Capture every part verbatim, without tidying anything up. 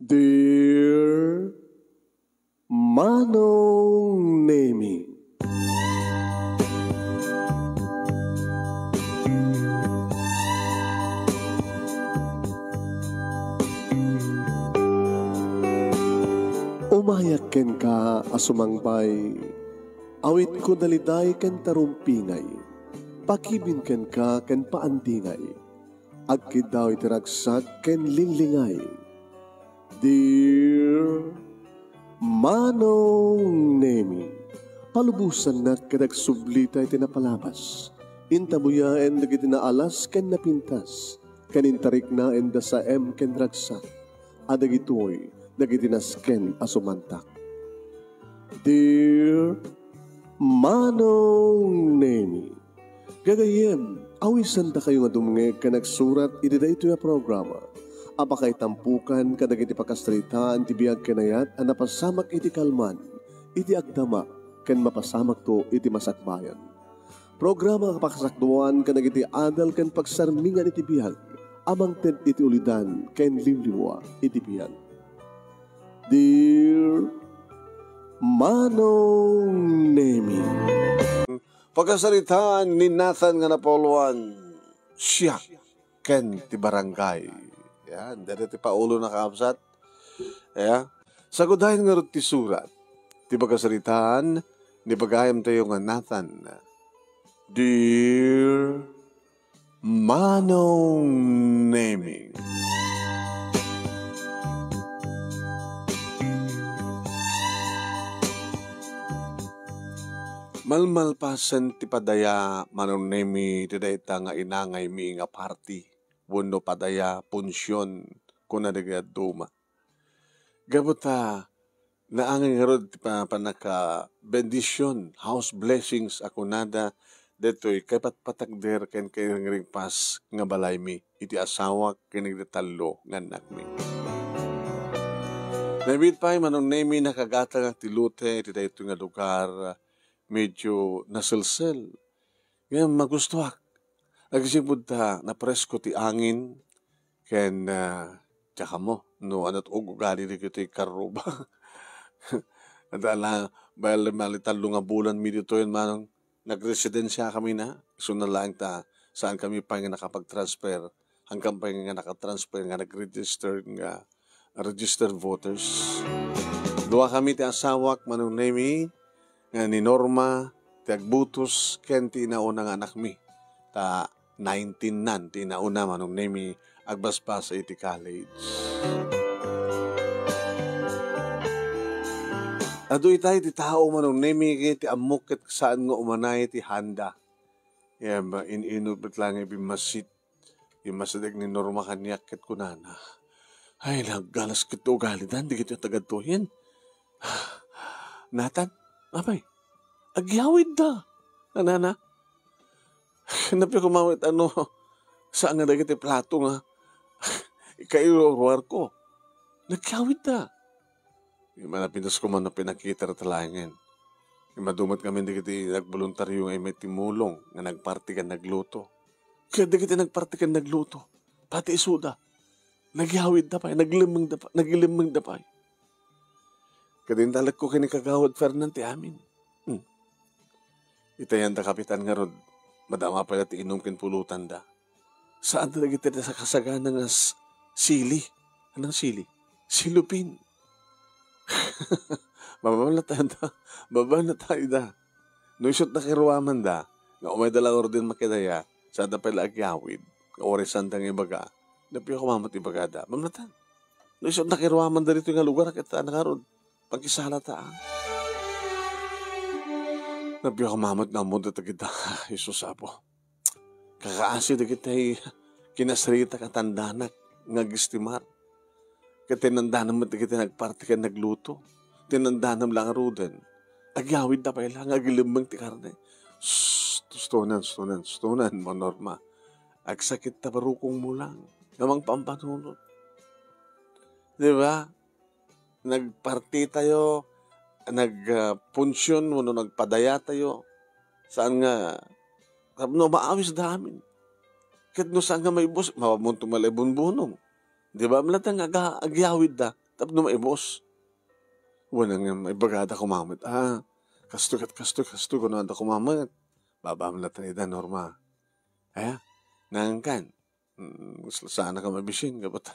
Dear Manong Nemi. Umayak kenka a sumangbay, awitko daliday ken tarumpingay, pakibin kenka ken paandingay, agkiddaw iti ragsak ken linglingay. Dear Manong Nemi, palubosannak ket agsublita iti napalabas. Intabuyaen dagiti naalas ken napintas, ken intariknaen da saem ken ragsak, a dagitoy dagiti nasken a sumantak. Dear Manong Nemi, gagayyem, awisandakayo nga dumngeg ken agsurat iti daytoy a programa a pakaitampokan kadagiti pakasaritaan ti biag ken ayat a napasamak iti kalman, iti agdama, ken mapasamakto iti masakbayan. Programa a pakasakduan kadagiti adal ken pagsarmingan iti biag a mangted iti ulidan ken liwliwa iti biag. Dear Manong Nemi. Pakasaritaan ni Nathan nga napauluan, Siak ken ti Barangay. Yan, dada ti paulona, kakabsat. Ya. Sagudayen ngarud ti surat ti pakasaritaan ni bagayamtayo nga Nathan. Dear Manong Nemi. Malmalpasen ti padaya, Manong Nemi, ti dayta nga inangaymi nga party wenno padaya, punsion, kuna dagiti dadduma. Gapu ta naangay ngarud ti pa-, pannaka-bendision, house blessings a kunada, daytoy kaipatpatakder ken kairingringpas nga balaymi iti asawak ken iti tallo nga annakmi. Nabiit pay, Manong Nemi, nakagatangak ti lote iti daytoy nga lugar, medyo naselsel. Ngem magustuak. Agsipud ta napresko ti angin ken, ah, diak ammo no ania ti ug-ugali dagitoy karruba. Adda la, bali, bali tallo nga bulanmi ditoy, Manong, nagresidensya kami na. Isuna laeng ta saan kami pay nga nakapag-transfer. Hangkan pay nga nakatransfer nga nag-registered nga registered voters. Dua kami ti asawak, Manong Nemi, nga ni Norma ti agbutos ken ti inauna nga anakmi. Ta nineteen nan ti inauna, Manong Nemi, agbasbasa iti college. Adu itay ti tao, Manong Nemi, ti ammok ket saan nga umanay ti handa. Em, in-inut met laeng nga ibimmasit. Immasideg ni Norma kaniak ket kunana, "Ay, naggalas ket ti ugalida dagiti taga-adtoyen. Nathan, apay, agyawidda," nanana. Nappiak koma met no saan nga dagiti plato nga ikairuruarko. Nagyawidda. Ima, napintas koma no pinakita ta laengen. Ima, adu met ngamin dagiti nagboluntario nga immay timulong nga nagparti ken nagluto. Ket dagiti nagparti ken nagluto, pati isuda, nagyawidda pay, naglemmengda pa-, naglemmengda pay. Ket intalekko ken ni Kagawad Fernan ti amin. Hmm. Itayan da, Kapitan, ngarud, madama pay la ti inum ken pulotanda. Saan dagiti kasagana nga s-, sili? Anong sili? Silupin. Babaan na tayo da. Babaan na tayo da. No isut' nakiruamanda, nga umayda la ngaruden makidaya, saan da pay la agyawid, nga uray saan da nga ibaga, nappiak koma met ibagada. Mamnatan. No isut' nakiruamanda ditoy nga lugar, ket ta ngarud, pagkisalata, ah. Nappiak koma met nga ammo dagita, Jesus, Apo. Kakaasi dagiti kinasaritak a tandanak nga agestimar. Ket tinandanam met dagiti nagparti ken nagluto. Tinandanam la ngaruden. Agyawidda pay la nga agilemmeng ti karne. Sus, tustonan, tustonan, tustonan, Manong Norma. Agsakit ta barukongmo lang nga mangpampanunot. Di ba? Nagparti tayo, nag, ah, punsion, wenno nagpadaya tayo. Saan nga, tapno maawisda amin. Ket no saan nga maibus, mawamunto malay bunbunong. Di ba? Malata nga aga-, agyawidda. tapno maibus. Wen, ngem imbagada koma met, ah, kastoy ket kastoy, kastoy, kunada koma met. Babaam latta ida, Norma. Aya, naankan. Mm, saan ka mabisin, kapata.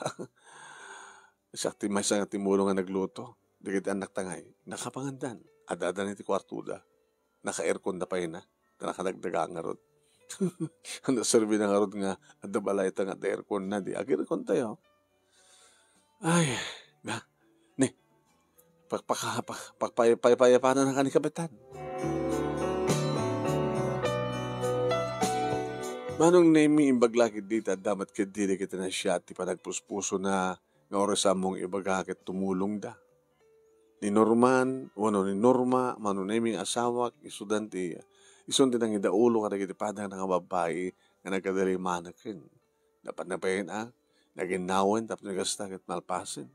Siak ti maysa nga timulong nga nagluto. Dagiti annakta ngay, nakapangandan. Adda-addan iti kuartoda. Naka-airconda pay na. Ta nakadagdaga ngarud. Naserbina ngarud nga adda balayta nga adda airconna, di ag-aircontayo. Ay, na, ni, pakpaka-, pak-, pakpay-, paypayapanan ka ni Kapitan. Manong Nemi, imbag la ketdi ta adda met ketdi dagiti nasia ti panagpuspusona nga oras ammong ibaga ket tumulongda. Ni Norman, wenno ni Norma, Manong Nemi nga asawak, isudan ti, isun ti nangidaulo kadagiti padangna nga babbai nga nagkadalimaneken. Napan-, napayen a, naginnawen tapno igasta ket malpasen.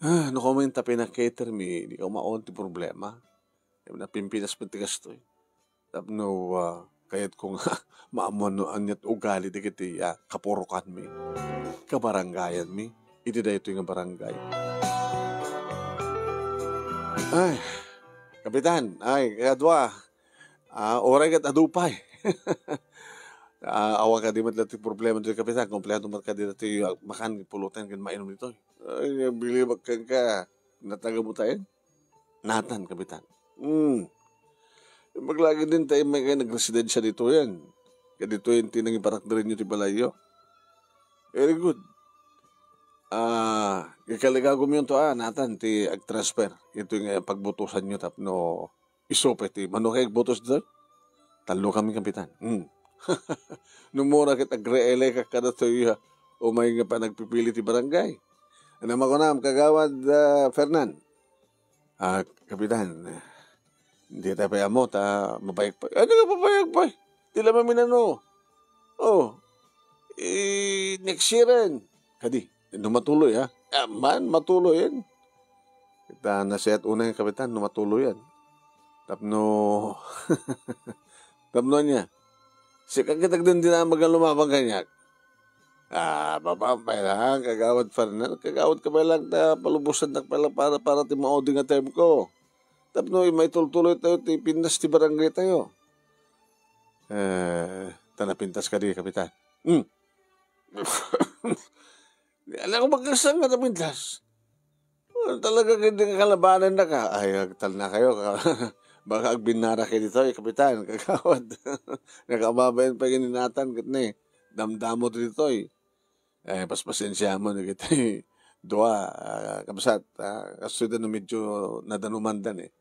Ah, no koma ta pinakater mi, di ko maon ti problema. Napimpinas met ti kastoy. Tapno, ah, kayatko nga maammoan no ania ti ugali dagiti, ah, kapurokanmi, kabarangayanmi, iti daytoy nga barangay. Ay, Kapitan, ay, kadua, ah, uray ket adu pay. Ah, awan kadi met la ti problema ditoy, Kapitan. Kompleto met kadi ditoy, ah, makan, pulutan, ken mainum ditoy. Ay, bilibak kenka. Natagam mo tayo? Natan, Kapitan. Hmm. Imbag la ketdin ta immay kayo nagresidensia ditoyen. Kaditoyen ti nangiparakderenyo ti balayyo. Very good. Ah, ikaligagomyon to, ah, natan ti agtransfer. Ito nga pagbutusanyo tapno isu pay ti mano kay agbutos ditoy? Tallo kami, Kapitan. Hmm. No umuna ket agreelek kadatoy, ah, umay nga panagpipili ti barangay. Ano makunam, Kagawad, ah, Fernan? Ah, Kapitan, eh, dita pay ammo ta mabayag pay. Ano nga mabayag pay? Di la maminano. Oh, eh, next year-en. Kadi, no matuloy, ha? Ah, man, matuloyen. Kita nasiat unay, Kapitan, no matuloyen. Tapno, tapno ania? Sika kita agdindinamag nga lumabang kaniak. Ah, baba, pay lang, Kagawad Fernan. Kagawad ka pay lang, ta palubosannak pay lang para, para ti maudi nga term ko. Tapno maitultuloy tayo ti pintas ti barangay tayo. Eh, ta napintas kadi, Kapitan. Hmm. Ala ko magkasang nga napintas. Talaga, hindi ka kalabanan na ka. Ay, agtalna kayo. Baka agbinnara kayo dito, eh, Kapitan, Kagawad. Nakababayan pa gininatan, ket ni, damdamo dito, eh. Eh, paspasensya mo, ni kita, eh. Dua, ah, kabsat, ah, kaso da no medyo nadanumandan, eh.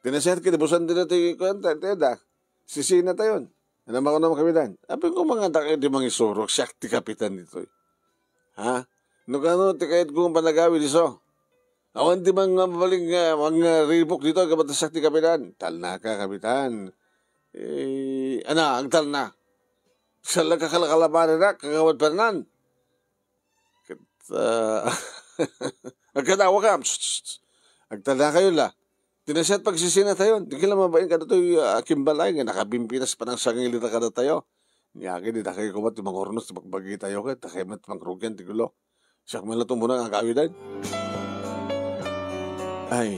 Tinasihat kita, busan dito, eh, kuwan, ta-, teda. Sisina tayon. Ano ba ko naman, Kapitan? Apin ko mga dakay di mangisurok, siak ti Kapitan dito, eh. Ha? No kano, ti kayat kong panagawid iso. Awan ti mga mabaling nga, mga ribok dito, kabatas ti Kapitan. Talna ka, Kapitan. Eh, ana, agtalna. Saan lang kakalakalamanan na, Kagawad Fernan? Ket, ah, agkadawa ka. Psst, psst, psst. Agtalna kayo la. Tinasiat pagsisina tayo. Di kila mabain kadatoy, ah, kimbalay nga nakabimpinas pa ng sangilita kadatayo. Niyagi, di dakay kumat ti mangurnos ti pagbagi tayo ket dakay met mangrugian ti gulo. Siak man la't umuna nga agawidan. Ay,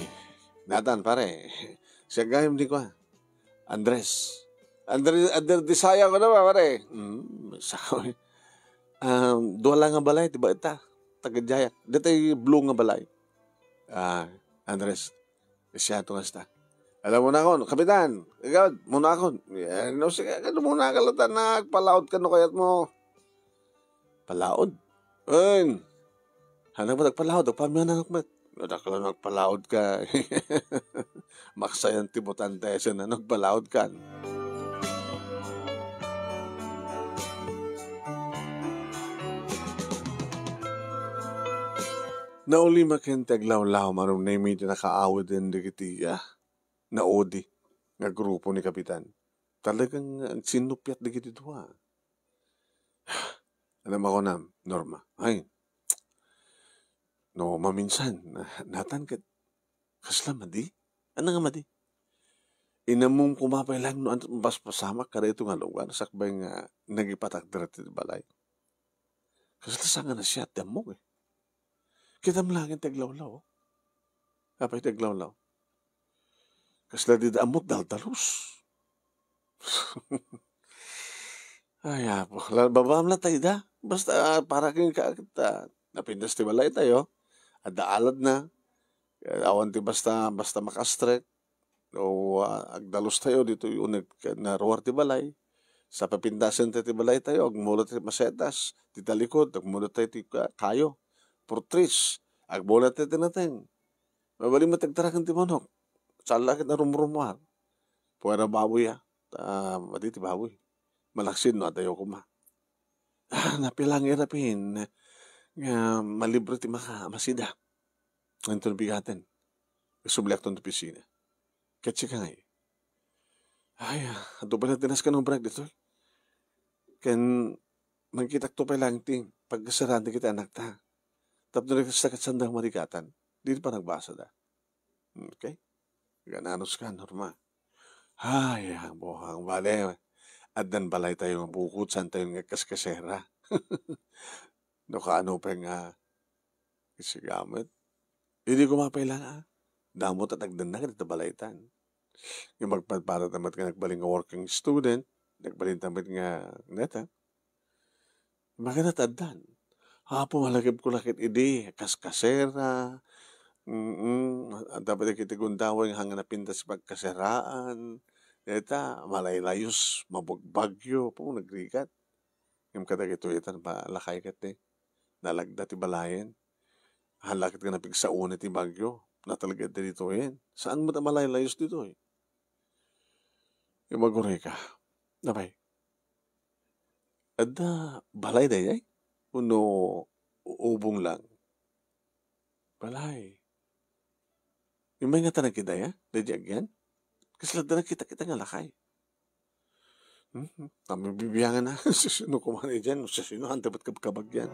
natan, pare. Siak gayam di kua. Andres. Andres, Andres Desaya ko na ba, pare? Hmm, sa, um, dua lang nga balay, di ba ita? Taga Jaya. Dito blue nga balay. Ah, Andres. Siya to kasta. Alam mo na akon, Kapitan, ikaw, muna akon. Eh, no, sige, kano muna ka lata na, agpalaod ka no kayat mo. Palaod? Ay, hanap mo nagpalaod, agpamianan met. Nadakla nagpalaod ka. Maksayan ti butante, sen na nagpalaod kan. Naulima ken ti aglawlaw, Manong Nemi, ti nakaawiden dagiti, ah, naudi nga grupo ni Kapitan. Talagang agsinnupiat dagiti dua. Ano makunam, Norma? Ay, no, maminsan, na-, natan ket kasla madi? Ano nga madi? Inammom koma pay lang no ania ti mapaspasamak kada ito nga lugar, sakbay nga nagipatakder ti balay. Kasla saan nga nasiat ti ammok, eh. Kitam laeng ti aglawlaw. Apay ti aglawlaw? Kasla dida ammok daldalus. Ay, Apo. La-, babaam la tayo da. Basta, ah, para ken ka, kita, napintas ti balay tayo. Adda aladna. Eh, awan ti basta, basta makastrek. O, ah, agdalus tayo dito yung nag-, naruar ti balay. Sa papintasen tayo ti balay tayo, agmulat tayo masetas. Ti talikod, agmulat tayo ti ka-, kayo. Purtris, agmulat tayo ti nateng. Mabalin mo ti agtaraken ti manok. Saan la ket narumrumuar. Puwera baboy, ah. Ta, madi ti baboy. Malaksid no adayo koma. Ah, napilang irapin nga malibre ti maka-, masida. Anton bigaten. Isubliakton ti opisina. Ket sika ngay. Ay, ah, adu pay la ti nasken nga break ditoy. Ken mangkitak to pay lang ti pagkasaraan dagiti anakta. Tapno dagiti sakit sanda marigatan. Di pa nagbasa da. Okay? Gananos ka, Norma. Ay, ang buhang bale. Addan balay tayo nga bukod, saan tayo nga kaskasera. No kaano pa nga isigamet. Hindi ko mapailangan. Damo ta tagdanna ka dito balaytan. Yung magpapara tamat nga nagbaling nga working student, nagbaling tamat nga neta, Makanat addan. Apo, malagip ko lakit idi, kaskasera. Mm, dapat dagiti gundaway nga hangin napintas pagkaseraan. Deta, malaylayos, mabagbagyo, po, nagrigat. Ngem kadagitoy itan, malakay ket ti nalagda ti balayen. Halakit nga napigsauna ti bagyo. Natalged ditoyen. Saan mo ta malaylayos ditoy? Imaguray ka. Napay? Adda balay dayay? Wenno ubong lang? Balay. Immay nga ta nagkidaya? Daydi agyan? Kasla da nakita-kita nga lakay. Hmm, kami bibiyangan na. Sino kumani dyan? Sino ang dapat kabkabag yan?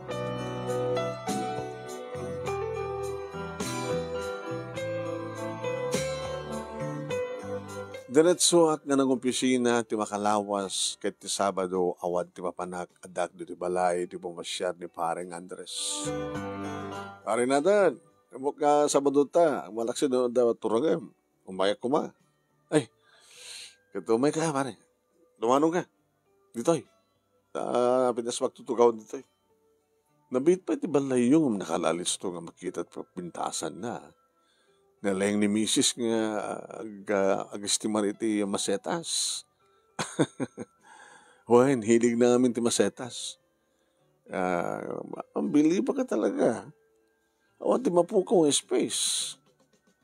Diretsoak nga nangopisina ti makalawas ket ti Sabado, awan ti mapanak, addaak ditoy balay, ti pumasiar ni Pareng Andres. Pare Nathan, ammok nga Sabado ta, malaksid no da turangem. Umayak koma. Ay, ket umay ka, pare. Dumanon ka. Ditoy. Ah, pinas magtutugaw ditoy. Nabiit pay ti ballayyo ngem nakalalis to nga makita ti papintasan na. Nalaing ni misis nga ag-, agistimar iti masetas. Wen, hilig na amin ti masetas. Ah, ang bili pa ka talaga. Awan ti mapukaw nga space.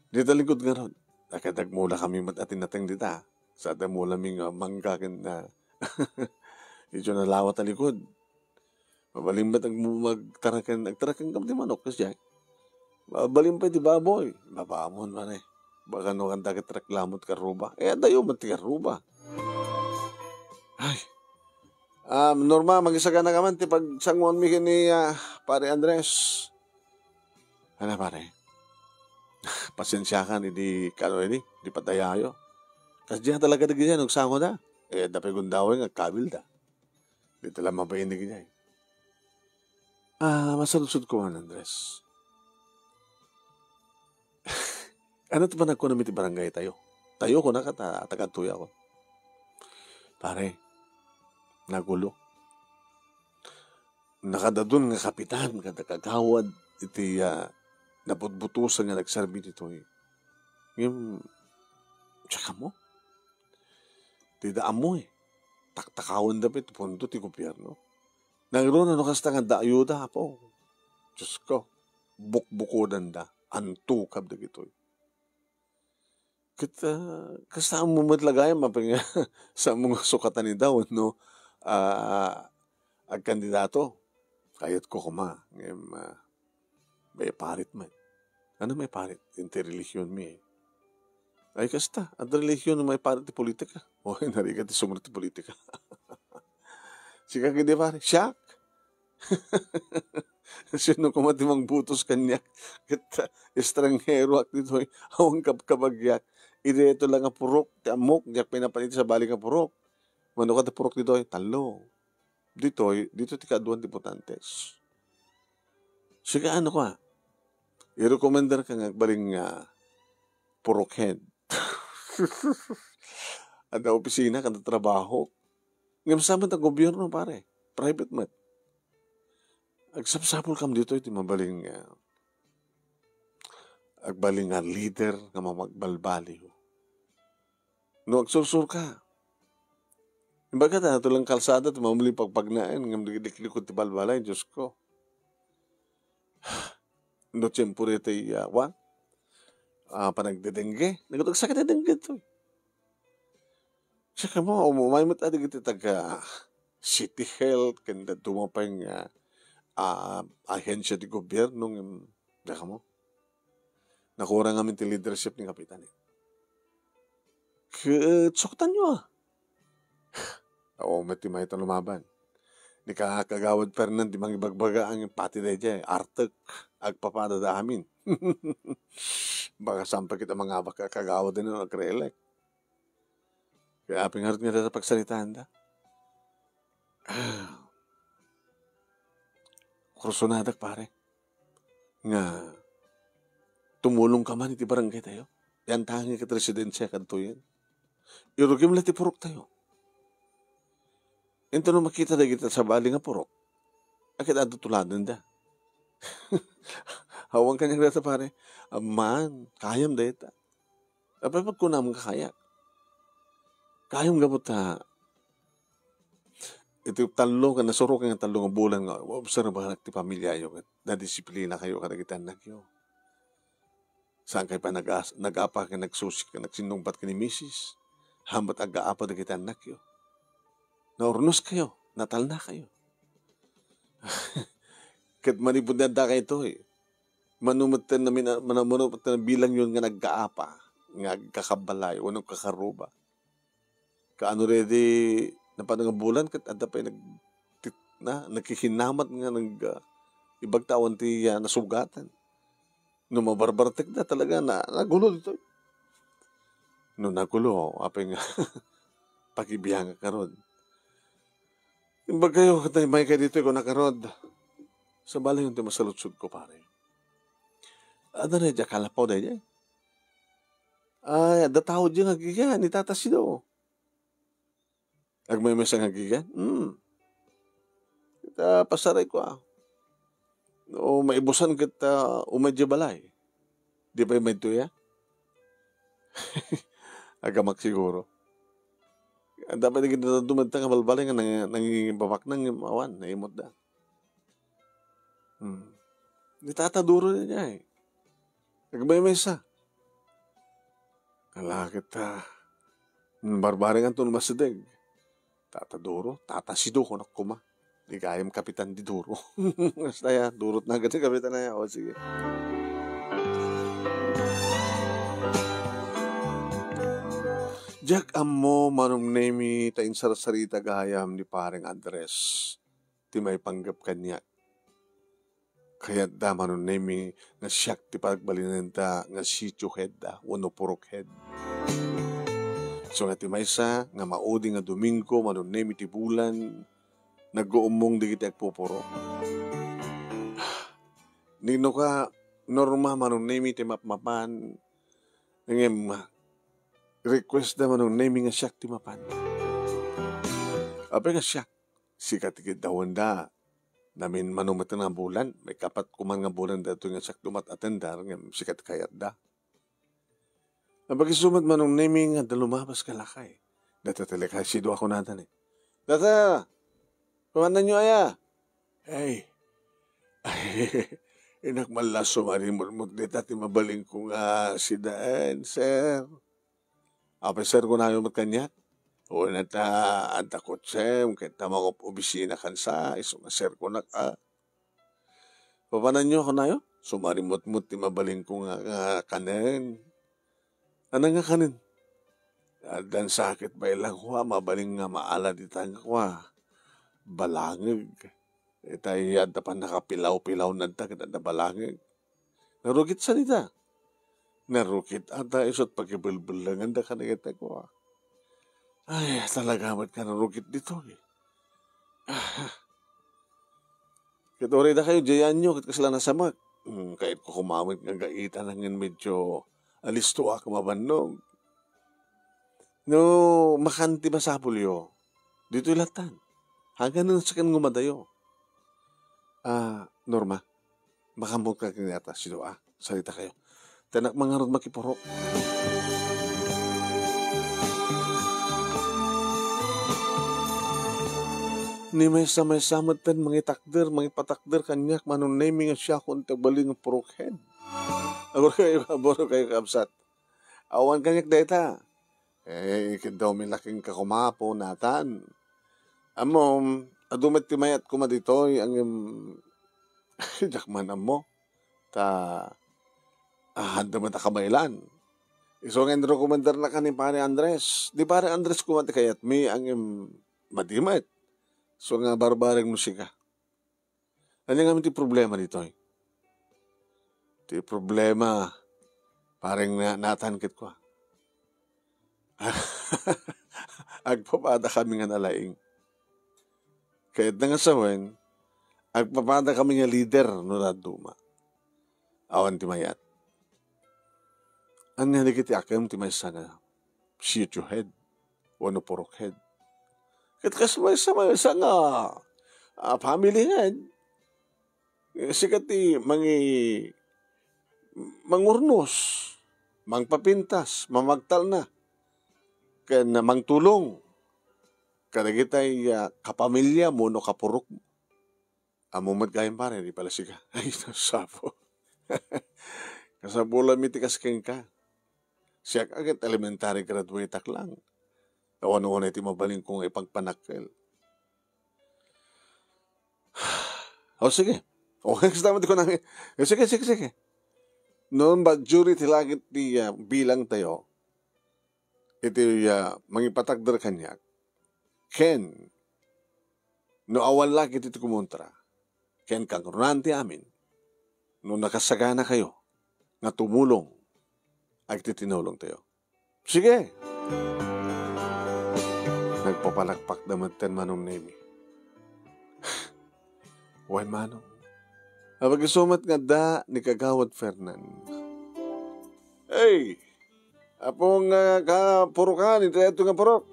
Dita likod ngarud, nakadagmula kami met a tinateng dita. Sa damula mi nga mangga ken na, medyo nalawa ta likod. Mabalin met ag-, magtaraken, agtaraken kam ti manok, kasdiay. Mabalin pay ti baboy. Mabamon man eh. Baka no kanta ket reklamo ti karruba. Eh, adayo met ti karruba. Ay. Um, Norma, magisagana ka man ti pagsanguanmi ken ni, ah, Pare Andres. Ano, pare? Pasensiakan idi kano idi, di padayayo. Kasdiay talaga dagiti nagsango da. Eh, adda pay gundaway nga agkabil da. Dita la mabain dagiti. Ah, masaludsod ko man, Andres. Ano ti panagkunam iti barangay tayo? Tayo, kuna ka, ta-, taga tuya ko. Pare, nagulo. Nakadadun nga kapitan kada kagawad iti, ah, nabutbutusan nga nagserbi ditoy. Ngem, tsaka mo? Ti da ammo eh. Taktakawenda pay ti pondo ti gobierno. Nangruna no kasta nga adda ayuda, Apo. Diyos ko, bukbukodanda, antukab dagitoy. Ket, ah, kasta mo met la gayam, apay nga, saan mo nga sukatan ni Daw, no? Ah, agkandidato. Kayatko koma, ngem, ah, maiparit met. Ano maiparit? Iti relihion mi, eh. Ay, kasta, adda relihion maiparit ti politika. O, narigat ti sumrek ti politika. Sika kadi, pare? Siak? Sino koma ti mangbutos kaniak? Ket, ah, estranheroak ditoy, awan kabkabagyak. Idi ito lang nga purok, ti ammok, diak pinapan iti sabali nga purok. Mano ka ti purok ditoy? Tallo. Ditoy, ditoy ti kaaduan ti botantes. Sika, ano ka? I-recommender ka nga agbalin nga purok head. Adda opisina, adda trabaho. Ngem sa met a gobierno, pare. Private met. Agsapsapul kam ditoy ti mabalin nga, agbalin nga leader nga mamagbalbaliw. No agsursur ka, imbaga ta, natulang kalsada, ti mamali pagpagnaen, ngem di-, diklikod ti balbalay, Diyos ko. No tiempo ditoy, ah, wa? Ah, panagdedengge. Nagdagsaket ti dengge to. Siya kamo, umay met a dagiti taga City Health, ken dadduma pay nga, ah, ahensya ti gobierno, ngem, diak kamo. Nakurang amin ti leadership ni Kapitan, eh. Ket suktanyo, ah. Awan met ti mayat a lumaban. Ni ka-, Kagawad Fernan ti mangibagbaga ang pati daydiay, artek, agpapada da amin. Baka saan pay kita mangabak a kagawad no agre-elect. Kaya apay ngarud nga dayta pagsaritaanda? Kursonadak, pare, nga tumulong ka man iti barangay tayo. Yan tangi ket residensia kadtoyen. Irugim la ti purok tayo. Inton no makita dagiti sabali nga purok, aket adda tuladenda. Awan kaniak dayta, pare. Amman, kayam dayta. Apay pagkunam nga kayak? Kayam gapu ta iti tallo nga nasuro nga tallo nga bulan nga obserbanak ti pamiliayo ket nadisiplina kayo kadagiti annakyo. Saan kayo pa nagas-, nag-apa ken nagsusi ken nagsinnungbat ken ni misis. Hambat aggaapa dagiti annakyo. Naurnos kayo, natalna kayo. Ket manipud ni adda kayo itoy, mano met ten namin-, mano, mano met ten nabilangyon nga naggaapa, nga agkakabbalay, wenno agkakaruba. Kaano ready napan nga bulan, ket adda pay nag-, tit-, na, nagkikinamat nga nag-, ah, ibagtawan ti, ah, nasugatan. No mabarbartekda, talaga na, nagulo ditoy. No nagulo, apay nga, pakibiangak ngarud. Imbag kayo, ket naimay kayo ditoy, kuna ngarud. Sabali, ti masaludsodko, pare. Adda na diay kalapaw daydiay? Ay, adda tao diay nga agigan, ni Tata Sido. Agmaymaysa nga agigan? Hmm. Ita, pasarayko, ah. No maibusan ket, ah, umay diay balay. Di pay maidtoy, ah? Agamak siguro. Adda pay dagiti dadduma dita nga balbalay nga nang-, nangingibamaknang, awan, naimutda. Hmm. Ni Tata Duro daydiay. Agmaymaysa. Ala ket, ah, barbareng anto no masideg. Tata Duro, Tata Sido, kunak koma. Di gayam Kapitan di Duro. Basta ya, Durot na agad ni Kapitan aya. O, sige. Diak ammo, Manong Nemi, ta insarsarita gayam ni Pareng Andres ti maipanggep kaniak. Kayatda, Manong Nemi, nga siak ti pagbalinenda nga sitio head da wenno purok head. Isu nga ti maysa nga maudi nga Domingo, Manong Nemi, ti bulan, nagguummong dagiti agpupurok. Nino ka, Norma, Manong Nemi, ti mapmapan, ngem request da, Manong Nemi, nga siak ti mapan. Apay nga siak? Sika ti kiddawenda. Namin mano met nga bulan, maikapat koman nga bulan daytoy nga siak dumat-attendar, ngem sika ti kayatda. Apay isu met, Manong Nemi, nga adda lumabas nga lakay. Dayta ti lakay, Sido a kunada ni. Dayta! Kumananyo aya? Ay. Ay, innak man la sumarimutmot dita ti mabalinko nga sidaen, sir. Apay, sir, kunayo met kaniak? Wen, ta adda kotsem, ket ta mangop-obisina kansa, isu nga sir kunak, a. Papananyo kunayo? Sumarimutmot ti mabalinko nga, nga kanen. Ano nga kanen? Addan sakit pay lang, kua, mabalin nga maala dita nga, kua, balangeg. Itay adda pannakapilaw-pilaw nadta ket adda balangeg. Narukit sa dita. Narukit ata isut' pakibelbellenganda kadagiti kua. Ay, talaga met nga narukit ditoy. Ah. Ket uray dakayo, diayanyo, ket kasla nasamak. mm, kayatko koma met nga gaitan ngem medyo alistoak a mabannog. No, makan ti masapulyo, ditoy lattan. Hanggang no saan nga umadayo. Ah, Norma, makamot ka kaniata, sino, ah, salita kayo. Tanak mangarod makipurok. Ni maysa-maysa met ten mangitakder, mangipatakder kaniak, Manong Nemy, nga siakon ti agbalin nga purokhead. Agur kayo, aburo kayo, kabsat. Awan kaniak dayta. Eh, ikiddaw mi la kenka koma, Apo Nathan. Ammom, adu met ti mayat koma ditoy, ngem, diak man ammo. Ta, ah, adda met a kabaelan. Isu nga inrekomendar na kan ni Pare Andres. Di Pare Andres koma ti kayatmi, ngem, madi met. Isu nga barbareng no sika. Ania ngamin ti problema ditoy? Ti problema, Pareng Na-, Nathan, ket kua. Agpapada kami nga nalaing. Kayatna nga sawen, agpapada kami nga leader no dadduma. Awan ti mayat. Ania dagiti akem ti maysa nga sitio head wenno purok head? Ket kas maysa-maysa nga, ah, family head, eh, sika ti mangi-, mangurnos, mangpapintas, mamagtalna, ken mangtulong kadagitay, ah, kapamiliam wenno kapurokmo. Ammom met gayam, pare, di pala sika. Ay, nasapo. Kasapulanmi ti kas kenka. Siak ket elementary graduate-ak lang. Awan unay ti mabalinko nga ipagpanakkel. O, sige. O, kasta met kunami. Eh, sige, sige, sige. No majority langit ti, ah, bilang tayo, iti, ah, mangipatakder kaniak, ken no awan la ket iti kumontra, ken kangrunaan ti amin, no nakasagana kayo nga tumulong, agtitinulong tayo. Sige! Nagpapalakpak da met ten Manong Nemy. Wen, Manong. Apag isu met nga adda ni Kagawad Fernan. Hey! Apo nga kapurokan, iti ato nga purok.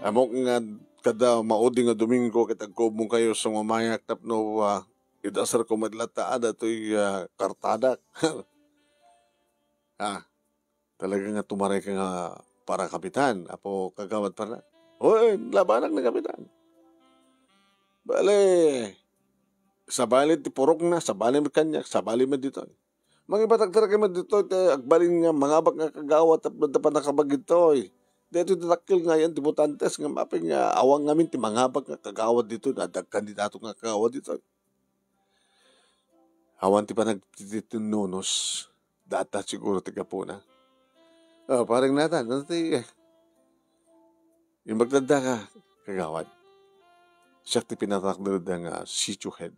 Ammok nga kada maudi nga Domingo ket agkubmo kayo sa mamayak tapno, ah, idasar ko met latta adda toy, ah, kartadak. Ah, talaga nga tumaray ka nga para kapitan, Apo Kagawad Fernan. Oy, labanak ni kapitan. Bale, sabali ti purokna, sabali met kaniak, sabali met ditoy. Mangipatakder kami ditoy, ti agbalin nga mangabak nga kagawad, tapno adda pannakabag ditoy. Daytoy ti dakkel nga ayan ti botantes, nga mapay nga awan ngamin ti mangabak nga kagawad ditoy, no adda kandidato nga kagawad ditoy. Awan ti panagtitinunos, data siguro ti gapuna. Ah, pareng natan, ano ti, eh, imbag tadda ka, kagawad. Siak ti pinatakder da nga sitio head.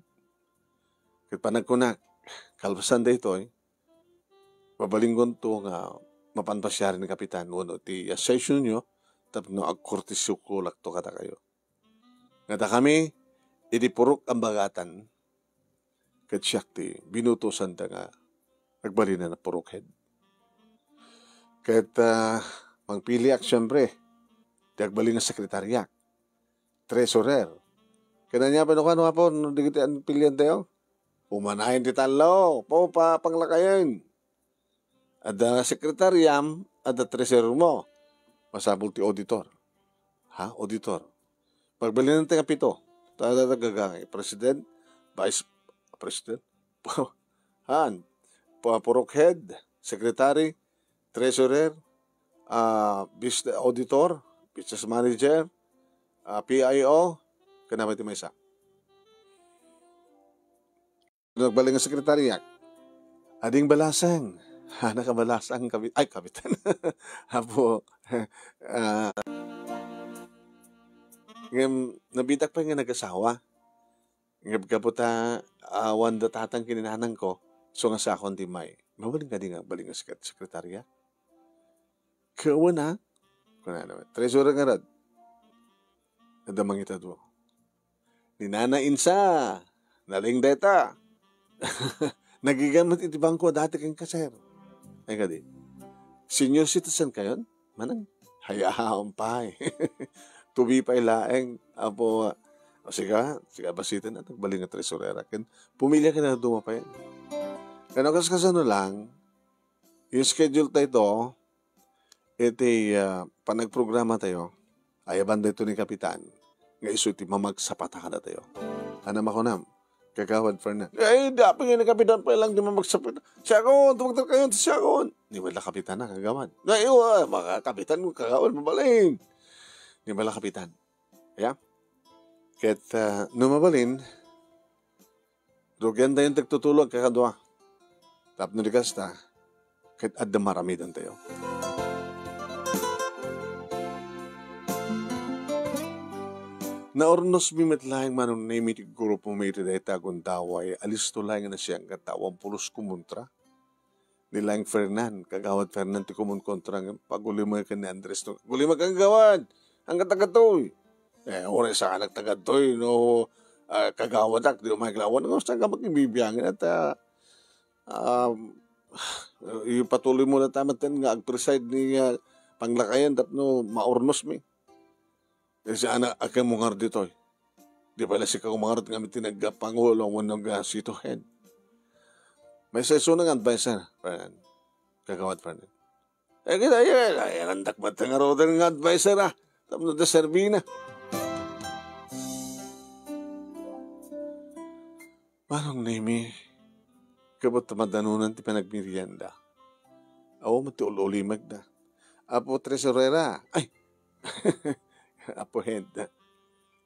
Ket panagkunak, kalpasan daytoy, mabalingonto nga mapan pasiaren ni Kapitan wenno ti assessor-nyo tapno agkortesio ko lakto kadakayo. Nga dakami, idi purok a bagatan, ket siak ti binutosanda nga agbalin a purok head. Ket, ah, mangpiliak, siempre, ti agbalin a sekretariak, treasurer. Ket ania pay no kano, Apo, no dagiti piliantayo? Umanayen ti tallo, pa-, pa-, panglakayen. Adda sekretariam, adda treasurer mo. Masapul ti auditor. Ha? Auditor. Pagbalinen ti nga pito. Ta-, ta-, ta-, gaga-, president, vice president. Han. Pa-, purok head, secretary, treasurer, ah, business auditor, business manager, ah, P I O, ken apay ti maysa? Nagbalin nga sekretariak. Ading balasang. Hana ka balasang, kabi-, ay, kapitan. Apo. Ah, ngem, nabitak pay nga nagasawa. Ngem, gapu ta, ah, awan da tatang ken ni nanangko, so nga sakon ti may. Mabalin kadi nga agbalin nga sekret-, sekretarya? Kawan, ha? Kunana met. Treasurer ngarud. Adda mangitado. Ni Nana Insa, nalaing dayta. Nagigan met iti bangko dati ken kaser. Ay kadi, senior citizen kayon? Manang, hayaon pay. Tubi pay laeng, Apo. O, siga, siga, basiten, nagbalin nga tresurera. Ken, pumili ka na dumapayan. Ken, kas-, kasano lang, yung schedule tayo to, iti, ah, panagprograma tayo, ayaban dayto ni Kapitan, nga isu ti mamagsapata kadatayo. Ano makunam? Kagawad Fernan. Ay, dapit nga ni Kapitan pa lang di mamagsapata. Siakon, tumagter kayo, siakon. Ni wala Kapitan na, kagawad. Ay, wa, mga Kapitan mo, kagawad, mabalin. Ni wala Kapitan. Ya? Ket, ah, no mabalin, rugian tayo tagtutulog kakadua. Tapno di kasta, ket adda maramidantayo. Naurnosmi met laeng Manong Nemi ti grupomi iti dayta a gundaway, alisto laeng nga nasiangkat ta awan pulos kumontra. Ni laeng Fernan, kagawad Fernan ti kumonkontra nga pagulimek ken ni Andres no, "Gulimek, kagawad! Angkat, angkat toy!" Eh, uray saanak tagad toy no, ah, kagawadak, di umay lawan. Nga saan ka makibibiangin at, ah, um, ipatuloy mo na tayo nga ag-preside ni, ah, panglakayan tapno maurnosmi. Eh, si anak, akin mo ngar ditoy. Di pala si kakumangarot nga ti nagpangulo wenno nga city head. Maysa isuna nga adviser, Fernan. Kagawad Fernan. Eh, kita, eh, eh, eh, andak met nga roder nga adviser, ah. Tapno da serbina. Manong Nemi, kabet ta madanunan ti panagmerienda. Awan met ti ul-ulimekda. Apo Tresurera, ay! Apo Head,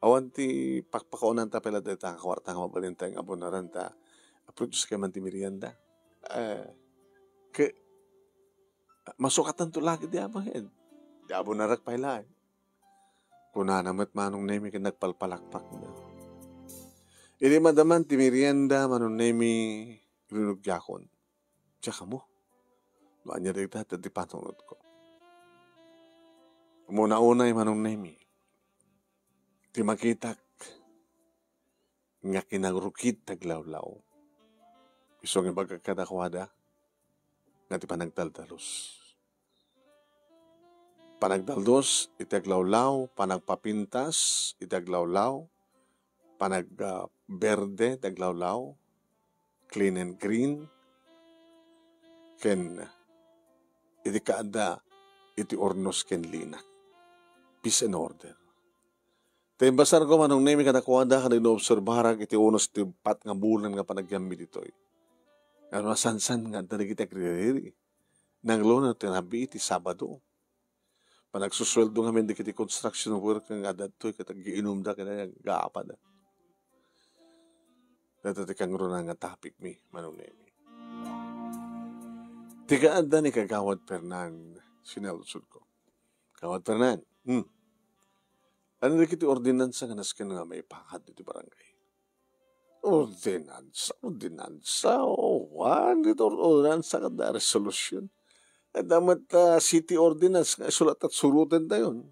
awan ti pakpakaunanta pay la dayta nga kuarta nga mabalin tayo nga abunaran ta aproduce kay man ti merienda. Eh, ke-, masukatanto lagi di Apo Head. Di abunarak pay laeng. Kunana met Manong Nemi ken nagpalpalakpak. Idi madaman ti merienda, Manong Nemi, rinugiakon. Diak ammo no ania dayta ti panunotko. Umuna-unay, Manong Nemi, ti makitak nga kinarukit ti aglawlaw. Isu nga ibagak kadakuada nga ti panagdaldalus. Panagdaldalus iti aglawlaw, panagpapintas iti aglawlaw, panag, ah, berde ti aglawlaw, clean and green, ken iti kaadda iti urnos ken linak. Peace and order. Ta imbasarko, Manong Nemi, kadakuada, ken no obserbarak iti unos ti pat nga bulan nga panagyammi ditoy. Nga masansan nga adda dagiti agririri. Nanglono ti rabii ti Sabado. Panagsusueldo ngamin dagiti construction worker nga adda ditoy ket agiinumda ken agaapada. Dayta ti kangruna nga topic mi, Manong Nemi. Ti kaadda ni Kagawad Fernan, sinaludsodko. Kagawad Fernan, hmm. Ania dagiti ordinansa nga nasken nga maipakat iti barangay? Ordinansa, ordinansa, o, wan, dito ordinansa kada resolution. Adda met, ah, city ordinance nga isulat at surutan tayon.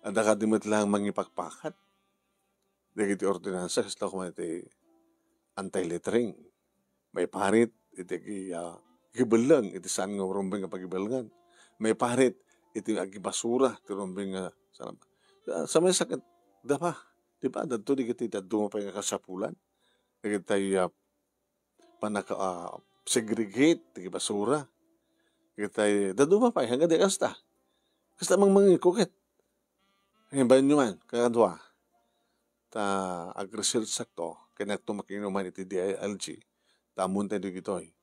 Adda kadi met lang mangipakpakat. Dagiti ordinansa, kasla koma iti anti-littering. Maiparit iti agi-, ah, agibelleng iti saan nga rumbeng nga pagibelengan. Maiparit iti agibasura ti rumbeng nga saan-, sa, sa may sakit, dapa, di ba? Dadto dagiti dadduma pay nga kasapulan. Dagiti, ah, panaka, ah, segregate ti basura. Dagiti dadduma pay, hanggang di kasta. Kasta mangmangikuket. Ngayon, bayan nyo man, kakadua. Ta agresearch sakto, ken agto makinuman iti D I L G, ta ammon tayo dagitoy.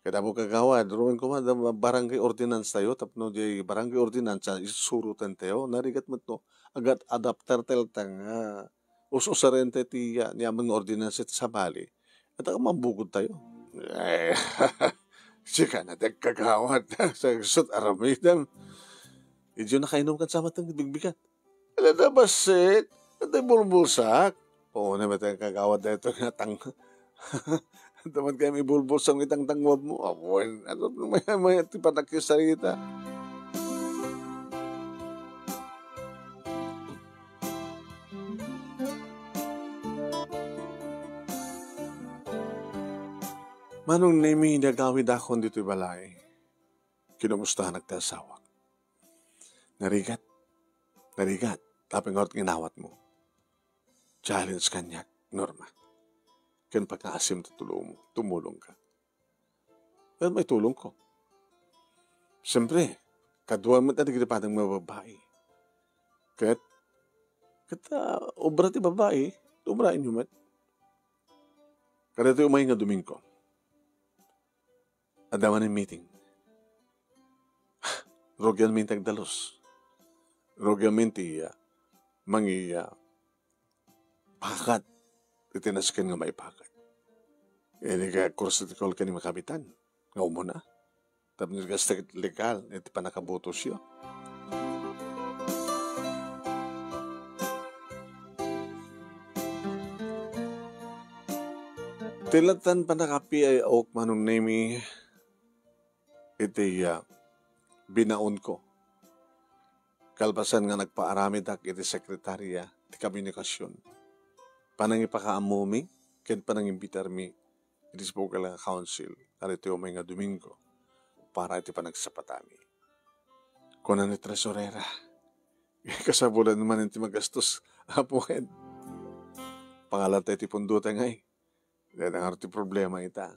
Ket Apo Kagawad, ruin koma da barangay ordinance tayo, tapno di barangay ordinance, isusurutan tayo, narigat met no, agat adapter tayo ta nga, us-usaren tayo ti, ah, niaman nga ordinance iti sabali. At ang mambukod tayo. Eh, sika na, Kagawad, sa gusto't aramidem. Idyo nakainom kan samat ng bigbigat. Ala da basit, iti bulbulsak. Oo, na met ang kagawad dayto nga tang-, ito man kayo may bulbulsak itang tangwad mo. Awan, ano, maya, maya, ti patak yung sarita. Manong Nemi, idi agawidakon ditoy balay, kinumustahanak ti asawak. Narigat. Narigat. Apay ngarud nga inawatmo? Challenge kaniak, Norma. Ken pagngaasim ti tulongmo, tumulongka. Wen maitulongko. Siyempre, kaduam met dagiti padang nga babai. Ket, ket, ah, obra ti babai, obraenyo met. Kadatoy umay nga Domingo, adda manen meeting. Rugianmi ti agdalus. Rugianmi ti, ah, mangi-, ah, pakat iti nasken nga maipakat. Idi kayatko ti call ken ni kapitan nga umuna. Tapno kasta ket legal iti pannakabutosyo. Ti latan pannakapiayak, Manong Nemi, iti, ah, binaonko. Kalpasan nga nagpaaramidak iti sekretaria ti komunikasion, panangipakaammomi ken panangimbitarmi iti Espiritual nga Council, kadatoy umay nga Domingo, para iti panagsapatami. Kuna ni tresurera, "Kasabulan manen ti magastos, Apo Ed. Pangalanta iti pundota ngay. Dayta ngarud ti problema ita.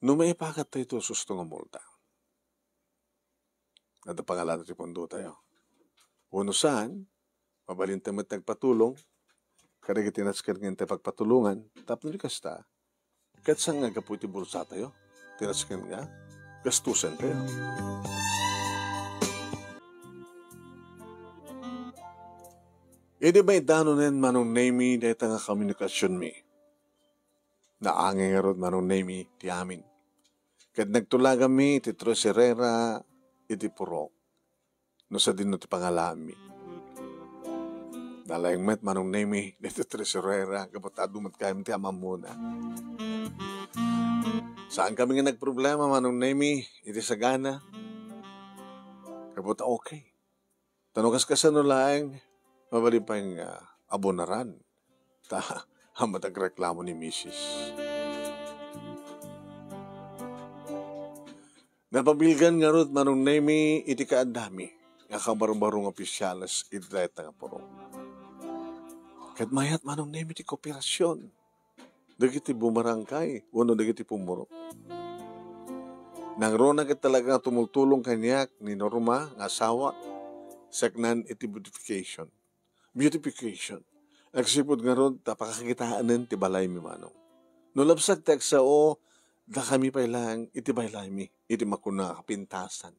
No maipakat tayo ito, susto nga multa. Adda pangalanta ti pundotayo. Wenno saan, mabalinta met agpatulong kadagiti nasken nga intay pagpatulongan, tapno di kasta, ket saan nga gapu iti bulsatayo ti nasken nga gastusen tayo." Idi maidanonen, Manong Nemi, dayta nga komunikasionmi, naangay ngarud, Manong Nemi, ti amin. Ket nagtulaganmi iti tresurera iti purok no sadino ti pangalaanmi. Nalaing met, Manong Nemi, dayta tresurera, gapu ta adu met gayam ti amaammona. Saankami nga nagproblema, Manong Nemi, iti sagana. Gapu ta okay. Ta no kaskasano laeng, mabalin pay nga abonaran. Ta, amat agreklamo ni misis. Napabilgan ngarud, Manong Nemi, iti kaaddami nga kabarbaro nga opisyales iti dayta nga purok. Ket mayat, Manong Nemi, ti kooperasion dagiti bumarangkay wenno dagiti pumurok. Nangruna ket talaga nga tumultulong kaniak ni Norma nga asawa, saknaan iti beautification. Beautification. Agsipud ngarud ta pakakitaanen ti balaymi, Manong. No labsat ti agsao, dakami pay laeng iti balaymi, iti makuna a kapintasan.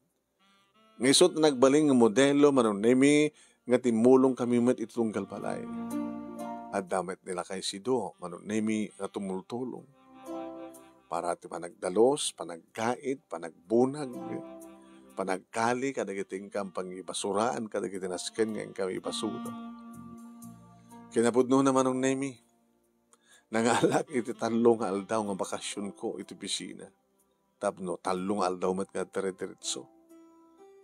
Nga isu ti nagbalin nga modelo, Manong Nemi, nga timmulongkami met iti tunggal balay. Adda met ni lakay Sido, Manong Nemi, nga tumultulong para ti panagdalus, panaggaid, panagbunag, panagkali kadagiti inkam pangibasuraan kadagiti nasken nga inkam ibasura. Kinapudnona, Manong Nemi, nangalak iti tallo nga aldaw nga bakasionko iti opisina. Tapno tallo nga aldaw met nga dire-diretso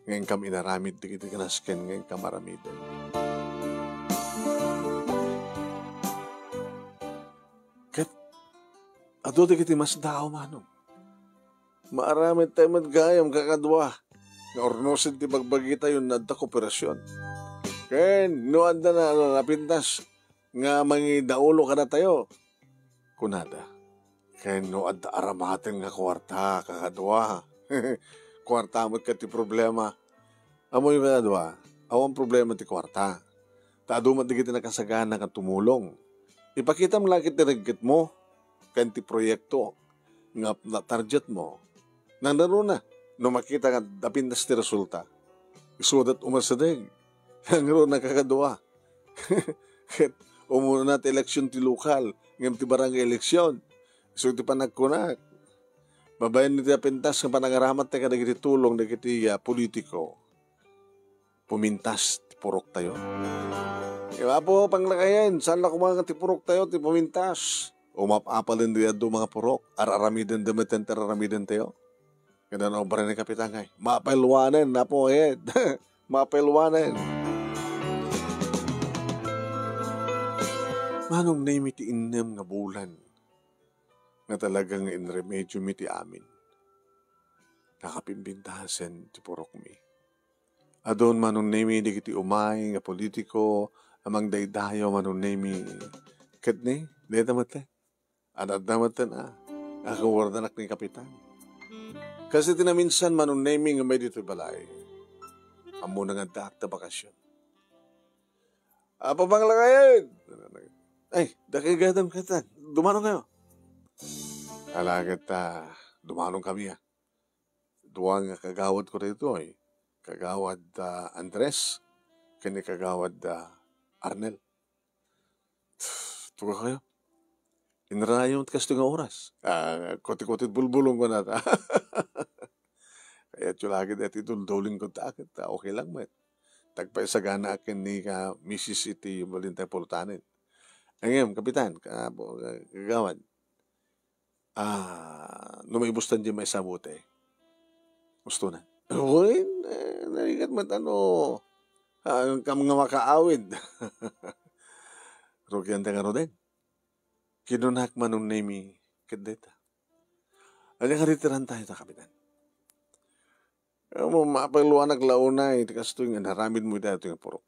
nga inkam inaramid dagiti kinasken nga inkam aramiden. Ket adu dagiti masdaaw, Manong. Maaramid tayo met gayam, kakadua, nga urnosen ti bagbagi tayo no adda kooperasion. Ken no adda na, na, napintas nga mangidaulo kadatayo, kunada. Ken no adda aramaten nga kuarta, kakadua. Kuarta met ket ti problema. Ammoyo, kakadua, awan problema ti kuarta. Ta adu met dagiti nakasagana nga tumulong. Ipakitam la ket ti reggetmo ken ti proyekto nga na-targetmo. Nangruna, no makita nga napintas ti resulta, isudat umasideg. Nangruna, kakadua, ket umuna ti eleksion ti lokal, ngem ti barangay eleksion. Isu ti panagkunak. Babaen iti napintas nga panangaramat tayo kadagiti tulong dagiti, ah, politiko, pumintas ti purok tayo. Iwa po, panglakayen, saan la koma nga ti purok tayo ti pumintas? Umap-apalen di adu mga purok, ar-aramiden da met ti ar-aramiden tayo. Kada no, obra ni Kapitan, ay, mapelwanen, Apo Ed. Mapelwanen. Manong Nemi, ti innem nga bulan, nga talaga nga inremediomi ti amin. Nakapimbintasen ti purokmi. Adun manunnemi dagiti umay nga politiko a mangdaydayaw manunnemi ket ni, dayta met, adda met a, a kawardanak ni Kapitan. Kas iti naminsan manunnemi nga may ditoy balay. Ammona nga addaak ta bakasion. Apo Panglawayen! Ay, dakay gayam, Kapitan. Dumano kayo. Ala ket, ah, dumano kami, ah. Dua nga kagawad ko ditoy. Kagawad, ah, Andres, ken ni kagawad, ah, Arnel. Tuga kayo. Inrayom ti kastoy nga oras. Ah, kuti-kuti bulbulong ko na ta. Kayatyo lagi deti dulduling ko ta, ket, ah, okay lang met. Tagpaisagana akin ni ka misis iti balintay pultanen. Ngem, Kapitan, ka-, kagawad, ah, no maibustan di maisabute. Gusto na. Wen, eh, narigat met ano, ah, kam nga makaawid. Rugian ta nga ruden. Kinunak manunnemi ket deta. Ania nga ritiran tayo ta, Kapitan? Amo, mapaluanak la unay ti kastoy nga naramid mo iti daytoy nga purok.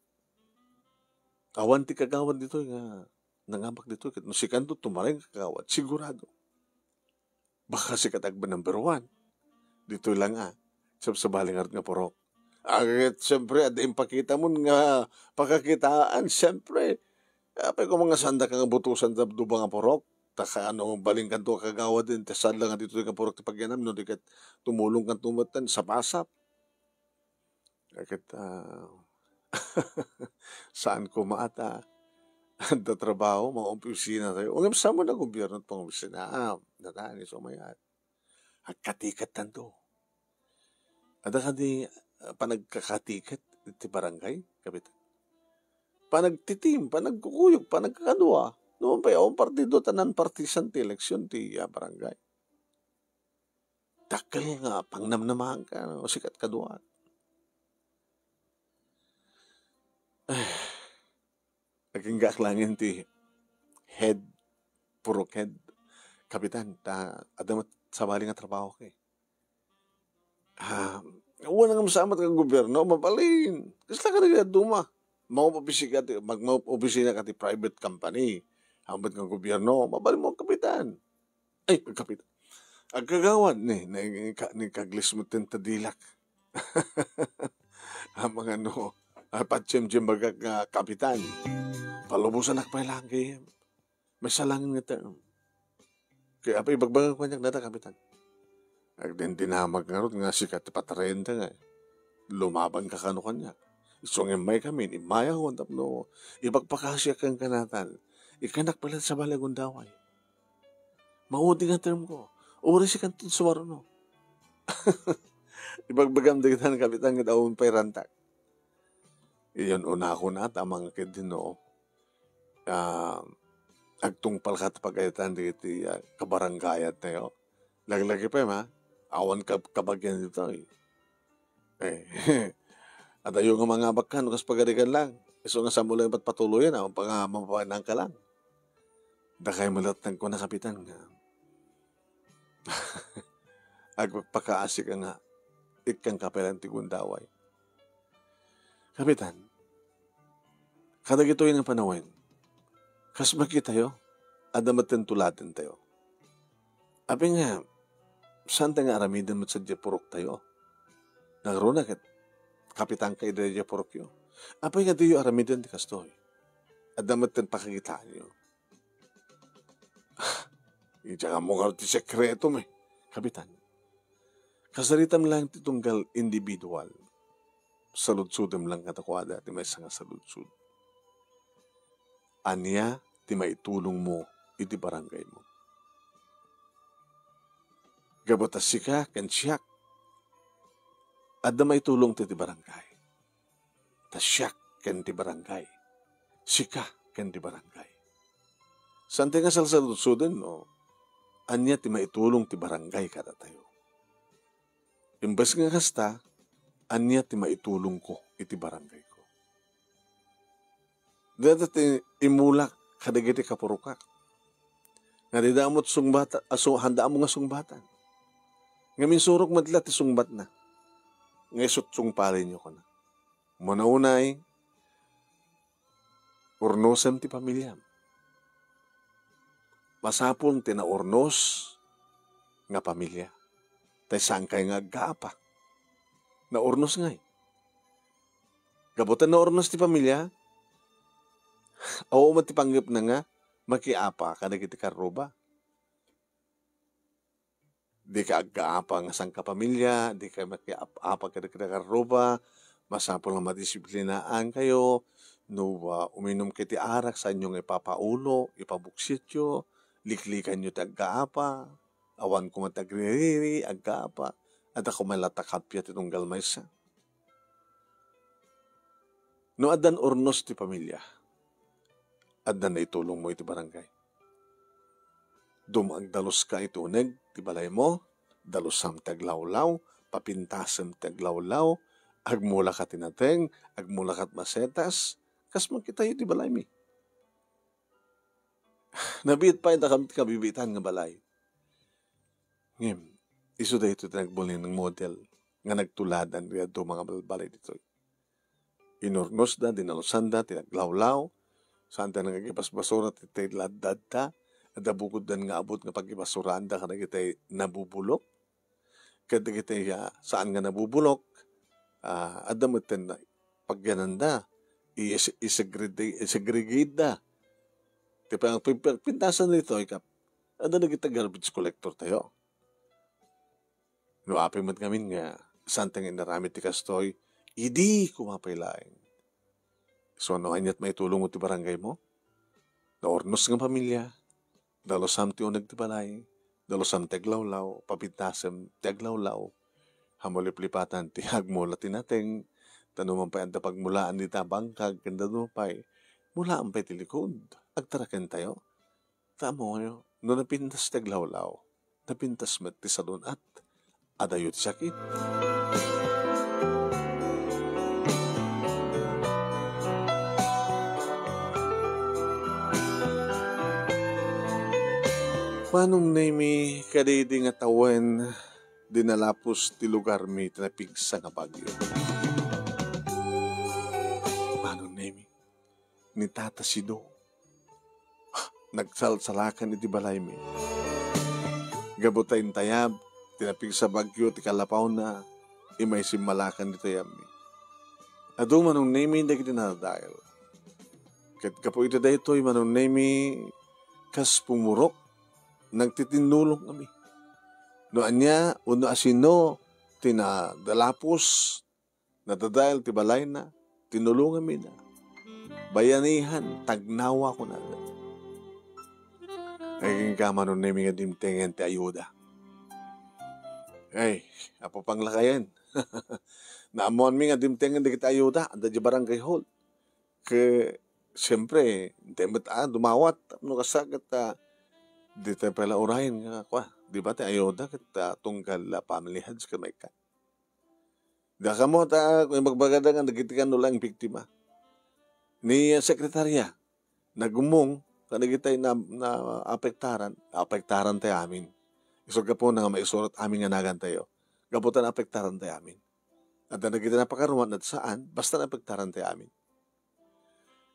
Awan ti kagawad ditoy nga nangamak ditoy, ket no sikanto tumaray nga kagawad, sigurado. Baka sika ti agba number one. Ditoy lang, ah. Sabsabali ngarud nga purok. Agit, siyempre, adda impakita mo nga pakakitaan, siyempre. Apay ko mga sanda ka nga butusan ta duba nga purok. Ta ka ano, balin kanto kagawad din, ta saan lang nga dito nga purok ti pagyanam, no, di ket tumulong kanto met, sapasap. Ket, ah, saan ko maata? Adda trabaho, mga opisina tayo. Ngem saan mo na gobyerno at pangopisina? Ah, natani, so mayat. Agkatiket tanto. Ada kadi, ah, panagkakatiket iti barangay, Kapitan? Panagtitim, panagkukuyog, panagkakadua. Noon pay, awan partido, tanan partisan ti eleksyon ti, ah, barangay. Dakkel nga pangnamnamaanka, no, sikat kaduak. Ay, aginggaak langin ti head, purok head, Kapitan, ta adda met sabali nga trabaho kay. Ah, wen nga masamat nga gobyerno, mabalin. Kasla ka nagduma. Maup-, opisina ti, mag-, maup-, opisina ka ti private company. Ambet nga gobyerno, mabalin mo, Kapitan. Ay, Kapitan. Agkagawad ni, ni, ni, ka-, ni Kaglis mo ten tadilak. Amang ano, ah, patsim-tsim bagak nga Kapitan. Palubosanak pay lang kay may salangin nga term. Kaya apay ibagbaga ko kaniak data, Kapitan. Agdindinamag ngarud nga sika ti patarenta nga lumaban ka kano kaniak. Isu nga immay kami, immayaw tapno ipagpakasiak ken kanatan. Ikanak pala sa balay gundaway. Maudi nga term ko. Uri si kanton sumaruno. Ibagbagam dagita nga Kapitan nga daon pay rantak. Iyon unako na, tamang ket dino. Ah, agtungpal ka ti pagayatan dagiti, ah, kabaranggayan tayo. Laglagipayo, ma, awan kab-, kabagian ditoy. Eh, adayo nga mangabak ka, no, kas pagarigan lang. Isu nga saan mo lang ipatpatuloyan, awan pa nga mapapanan ka lang. Dakay malatnag ko na, Kapitan, nga agpakpakaasi ka nga, ikkan kapelan ti gundaway. Kapitan, kadagitoy nga panawen, kas makitayo, adda met ten tuladen tayo. Apay nga, saan ta nga aramiden met sa diay purok tayo? Nangruna ket, kapitan ka ida diay purok yo. Apay nga diyo aramiden ti kastoy? Adda met ten pakakitaan yo. Idiak ammo ngarud ti sekretom, eh. Kapitan, kasaritam lang ti tunggal individual. Saludsodem lang kadakuada ti maysa nga saludsod. Ania ti maitulong mo iti barangay mo? Gapu ta sika ken siak, adda maitulong ti, ti barangay. Ta siak ken ti barangay. Sika ken ti barangay. Saan ti nga salsaludsoden no ania ti maitulong ti barangay kadatayo. Imbes nga kasta, ania ti maitulongko iti barangayko? Dayta ti imulak kadagiti kapurokak. Nga dida met sungbat, asu-, handa mo nga sungbatan. Ngem insurok met la ti sungbatna. Nga isut sungpalenyo kuna. Muna unay, urnosem ti pamiliam. Masapul ti naurnos nga pamilia. Tay saankay nga aggaapa. Naurnos ngay. Gapu ta naurnos ti pamilia, awan met ti panggepna nga makiapa kadagiti karruba. Dika aggaapa nga sangkapamilia, dika makiap-apa kadagiti karruba, masapul nga madisiplinaankayo, no, ah, uminumkayo ti arak, saanyo nga ipapaulo, ipabuksityo, liklikanyo ti aggaapa, awan koma ti agririri, aggaapa, adda koma latta kappia ti tunggal maysa. No addan urnos ti pamilia, adda naitulongmo iti barangay. Dum-, agdaluska iti uneg ti balaymo, dalusam ti aglawlaw, papintasem ti aglawlaw, agmulaka ti nateng, agmulaka ti masetas, kas makitayo ti balaymi. Nabiit pay dakami ti kabibiitan nga balay. Ngem, isu daytoy ti nagbalin nga model nga nagtuladan iti dadduma nga balbalay ditoy. Inurnosda, dinalusanda ti aglawlaw, saanda nga agibasbasura ti, ti laddadda, adda bukoddan nga abut nga pagibasuraanda kadagiti nabubulok. Ket dagiti, ah, saan nga nabubulok, ah, adda metten pagyananda, i-, is-, isegre-, isegregate-da. Ti pang-, pin-, pin-, pintasan ditoy, kap-, adda dagiti garbage collector tayo. No apay met ngamin nga saan ti nga inaramid ti kastoy, idi koma pay laeng. So, no aniat maitulong ti barangay mo? Naurnos nga pamilia, dalusam ti uneg ti balay, dalusam ti aglawlaw, papintasem ti aglawlaw, ammom liplipatan ti agmula ti nateng, ta no man pay adda pagmulaan dita bangkag, ken dadduma pay, mulaam pay ti likud, agtaraken tayo. Ta ammoyo, no napintas ti aglawlaw, napintas met ti sadun-at. Adayo ti sakit. Manong Nemi, kadaydi nga tawen, dinalapos ti lugarmi ti napigsa nga bagyo. Manong Nemi, ni Tata Sido. Nagsalsalakan iti balaymi. Gapu ta intayab ti napigsa bagyo ti kallapawna, immay simmalakan ditoy ammi. Adu Manong Nemi dagiti nadadael. Ket gapu iti daytoy Manong Nemi kas pumurok, nagtitinnulong kami. No ania, wenno asino ti nadalapos, nadadael ti balayna, tinulonganmina. Bayanihan, tagnawa, kunada. Ay, kenka Manong Nemi nga dimtengen ti ayuda. Ay, apo panglakayen. Naammoanmi nga dimtengen dagiti ayuda, adda di barangay hall. Ke, siyempre, di met, ah, dumawat. No kasla ket, ah, di tayo pala urayen nga, kwa, di ba, ti ayuda ket, ah, tunggal, ah, family heads ka may ka. Dakamo ta, kung ibagbagada nga dagiti kan ulang biktima. Ni sekretarya, nagumong, kadagitay na, na apektaran, apektaran tayo amin. Isut gapu na nga maisurat amin nga nagan tayo. Gapu ta naapektaran tayo amin. At dagiti napakarumat na saan, basta naapektaran tayo amin.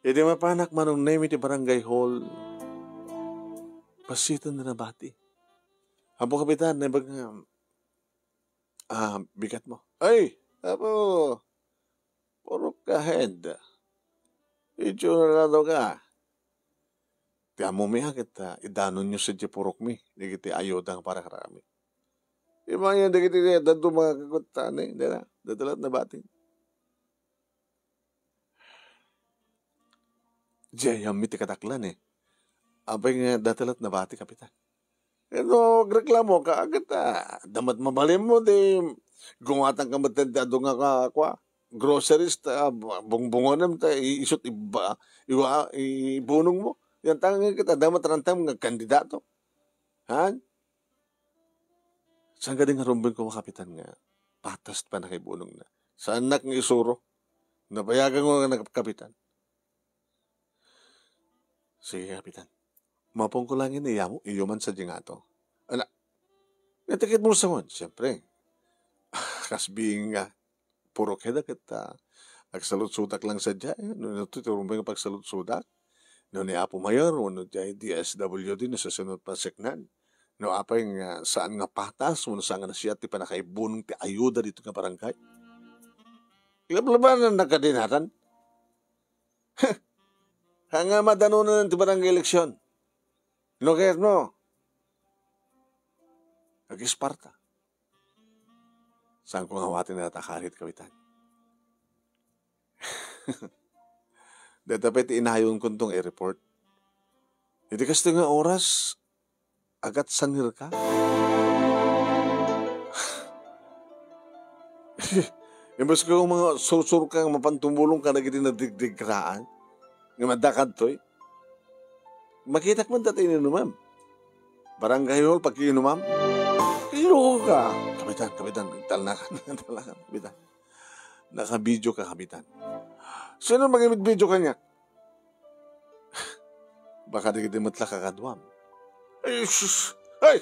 Idi mapanak Manong Nemi ti barangay hall, pasiten na nabati. Apo kapitan, naimbag nga, ah, bigat mo. Ay, apo, puro ka head. Itsura na daw ka. Ti ammomi a ket, ah, idanonyo sadiay purokmi, dagiti ayuda nga para kadakami. Imayan dagiti dadduma nga kaguttan, eh, dira, dadalat nabati. Diay ammi ti kadaklan, eh. Apay nga dadalat nabati, kapitan. Ket no agreklamo ka, ket, ah, damat mabalin mo, di gungatan ka met ti adu nga ka-, kua, groceries, ta, ah, bungbungonem, ta i-, isut iba, iwa, ibunong mo. Yan tangan kita, damat rantam nga kandidato. Han? Saan ka di nga rumbeng ko, kapitan, nga patas pa nakaibunong na? Saan nak nga isuro? Nabayagan ko nga nagkapitan. Sige, kapitan. Mapungko lang ini, iyamu-, iyuman sa dingato. Ala, natikit mo sa wan, siyempre. Kas being nga, puro keda ket, ah, agsaludsodak lang sadiay, eh. No, no, ti rumeng pagsaludsodak. No ni Apo Mayor, wenno diay D S W D, no sa sunod paseknan. No apay nga saan nga patas, wenno saan nga nasiat ti pannakaibunong ti ayuda dito nga barangay. Lablabanan na kadinatan. Haan nga madanonan ti barangay eleksyon. No kayatmo, agisparta. Saanko nga awaten dayta a karit, Kapitan. Dayta pay ti inayonko nga i-report. Iti kastoy nga oras, agat sanirka? Imbes ko nga sursurka nga mapan tumulong kadagiti nadigdigraan, nga madakadtoy. Makitak man dayta ininumam. Barangay hall, pagkiinumam. Loka! Kapitan, kapitan, talnakan, talnakan, kapitan. Nakabidio ka, kapitan. Sino magimit video kaniak? Baka dagiti met la kakaduam. Ay, sus! Ay!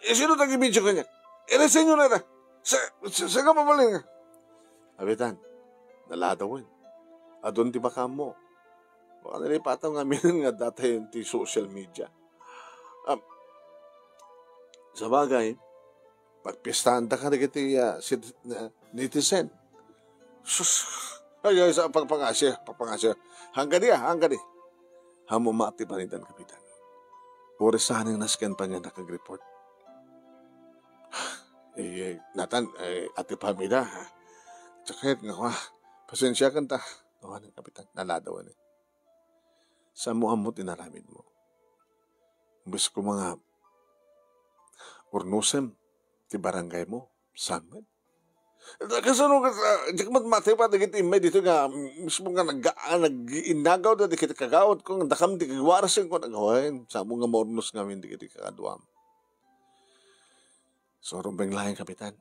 Eh, sino tagibidio kaniak? Iresenyo na ta. Sa, sa, sa ka mabalin nga? Kapitan, naladawen. Adun ti bakaammo. Baka nalipataw nga amin nga datayon ti social media. Ah, sabagay, pagpiestaanda ka dagiti, ah, sit-, ah, netizen. Sus, ay, ay, sa pagpangasi, pagpangasi. Hangkadi, ah, hangkadi. Ammom a ti panitan, Kapitan. Uray saan nga nasken pay nga nakag-report. Eh, natan, eh, ati pamida, ha? Sakit nga, wa. Pasensiakan ta. Awan, Kapitan, naladaw ni. Saan mo ammo ti inaramidmo? Imbes ko nga urnosem ti barangaymo, saan met? Kasano ka, ah, diak met matay pa dagiti immay dito nga mismo nga nag-, ah, nag-iinagaw da dagiti kagawad ko, nga dakam ti kagwarasen ko, nagawain, saan mo nga maurnos ngamin dagiti kakaduam. So, rumbeng laeng, Kapitan.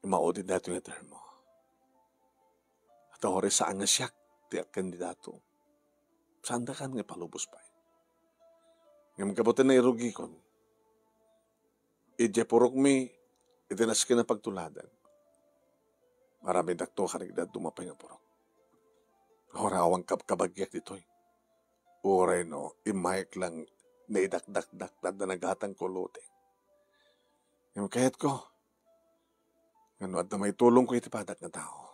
Maudi daytoy nga termo. Ta uray saan nga siak ti agkandidato, saandakan nga ipalubos pay. Ngem gapu ta nairugikon, idiay purokmi iti nasken a pagtuladan, aramidakto kadagiti dadduma pay nga purok. Uray awan kabkabagiak ditoy. Uray no, immayek lang naidakdakdak, nadanagatangko lote. Ngem kayatko nga no adda maitulongko iti padak nga tao,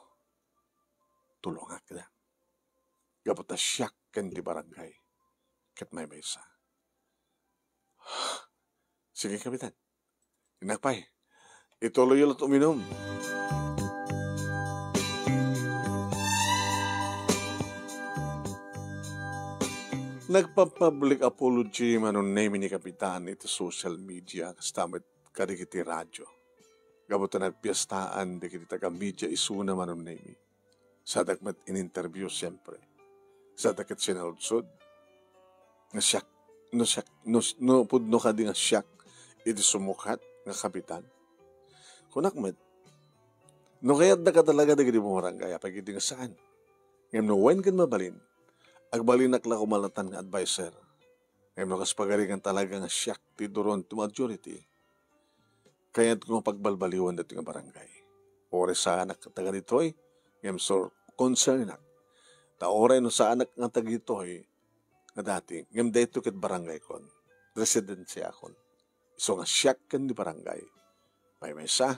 tulongakda. Gapu ta siak ken ti barangay ket maymaysa. Sige, Kapitan. Innak pay. Ituloyyo la't uminum. Nagpa-public apology Manong Nemy ni Kapitan iti social media, kasta met kadagiti radio. Gapu ta nagpiestaan dagiti taga-media isuna Manong Nemy. Sadak met in-interview, siempre. Sadak ket sinaludsod. Nga siak, no siak, no, no pudno kadi nga siak iti sumukat nga kapitan? Kunak met, no kayatda ka talaga dagiti bumarangay, apay ket nga saan. Ngem no wen ken mabalin, agbalinak la koma latan nga adviser. Ngem no kas pagarigan talaga nga siak ti duron ti majority, kayatko nga pagbalbaliwen daytoy nga barangay. Uray saanak nga taga ditoy, ngem sure concernak. Ta uray no saanak nga taga ditoy nga dati, ngem daytoy ket barangaykon, residensiakon. Isu nga siak ken ti barangay. Maymaysa,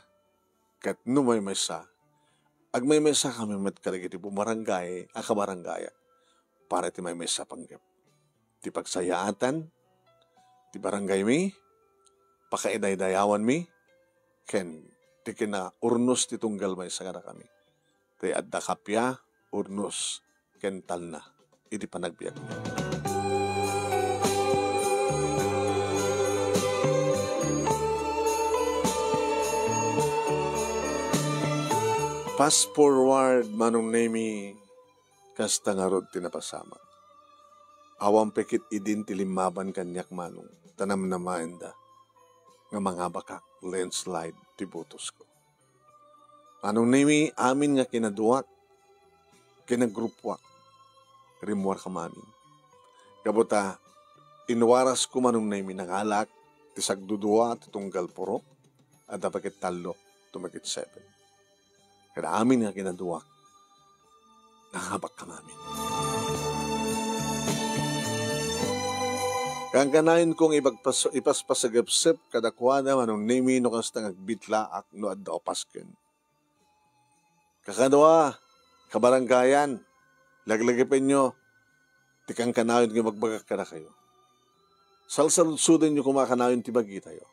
ket no maymaysa, agmaymaysa kami met kadagiti bumarangay a kabarangayak para iti maymaysa a panggep. Ti pagsayaatan ti barangaymi, pakaidaydayawanmi, ken ti kinaurnos ti tunggal maysa kadakami. Ti adda kappia, urnos, ken talna iti panagbiagmi. Fast forward, Manong Nemy, kasta ngarud ti napasamak. Awan pay ket idin ti limmaban kaniak, Manong, ta namnamaenda nga mangabakak landslide ti botosko. Manong Nemy, amin nga kinaduak, kinagrupoak, rimmuarkam amin. Gapu ta, Inwaras ko, Manong Nemi, nangalak ti sagdudua ti tunggal puro, adda pa ket tallo, tumakit seven. Kada amin nga kinaduak, nangabak ka mamin. Kankanayon kong ipagpas-, ipaspasagepsep kadakuada, Manong Nemi, no kasta nga agbitlaak no adda upasken. Kakadua, kabarangayan, laglagipenyo ti kankanayon nga ibagbagak kadakayo. Salsaludsodenyo koma kanayon ti bagitayo.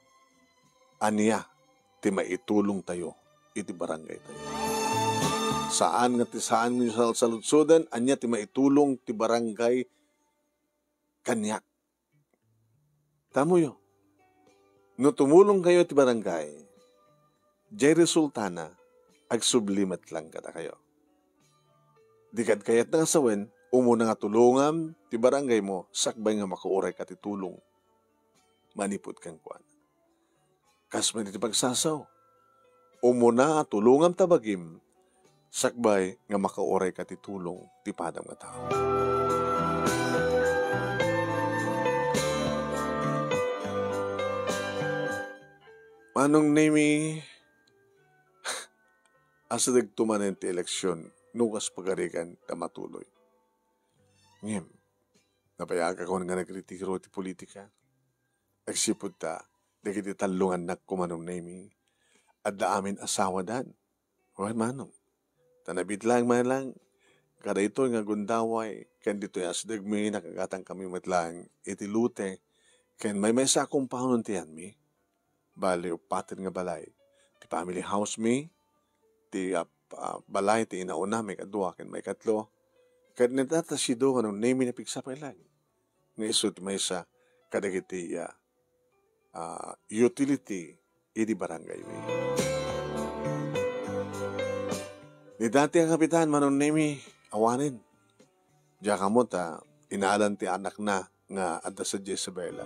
Ania ti maitulongtayo iti barangaytayo? Saan nga ti saan nga salsaludsoden, ania ti maitulong ti barangay kaniak? Tamoyo, no tumulongkayo ti barangay, jay resultana, agsubli met lang kadakayo. Di kad kayatna nga sawen, umuna nga tulongam ti barangaymo sakbay nga makaurayka ti tulong manipud kenkuana. Kas met iti pagsasaw, umuna a tulongam ta bagim, sakbay nga makaurayka ti tulong ti padam nga tao. Manong Nemi, asidegto manen ti eleksion, no kas pagarigan ta matuloy. Ngem, napayagan nga nagretiro ti politika. Agsipud ta, dagiti tallo nga annakko, Manong Nemi, adda amin asawadan. Wen, Manong, ta nabitlaak man lang kadaytoy nga gundaway, ken ditoy asidegmi, nakagatangkami met lang iti lote, ken maymaysa a compound ti yanmi. Bali, uppaten nga balay. Ti family house mi, ti, ah, ah, balay ti inauna, maikadua, ken maikatlo. Ket ni Tata Sido, Manong Nemi, napigsa pay lang. Nga isu ti maysa kadagiti, ah, ah, utility idi barangay mi. Ni dati a kapitan, Manong Nemi, awanen. Diak ammo ta inalan ti anakna nga adda sadiay Isabela.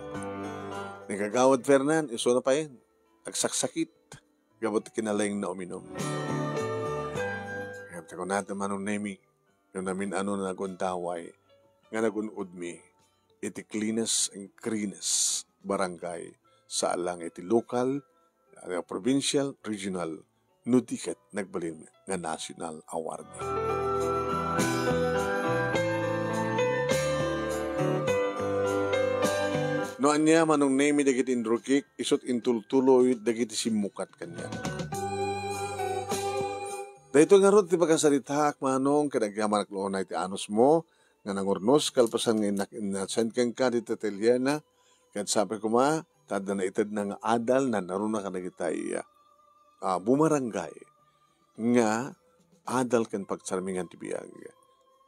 Ni Kagawad Fernan, isuna pay, agsaksakit gapu ti kinalaingna uminum. Ngem ta kunada, Manong Nemi, no namin-ano nga gundaway nga nagun-odmi iti Cleanest and Greenest Barangay, saan lang iti lokal, ah, provincial, regional, no di ket nagbalin nga national award. No ania, Manong Nemi, dagiti inrukik, isut' intultuloy dagiti simmukat kaniak. Daytoy ngarud ti pakasaritaak, Manong, ket agyamanak la unay ti anusmo nga nangurnos kalpasan nga innak-, inna-send kenka dita ti Eliana, ket sapay koma, ta adda naitedna nga adal, nanaruna kadagitay, ah, bumarangay nga adal ken pagtarmingan ti biag.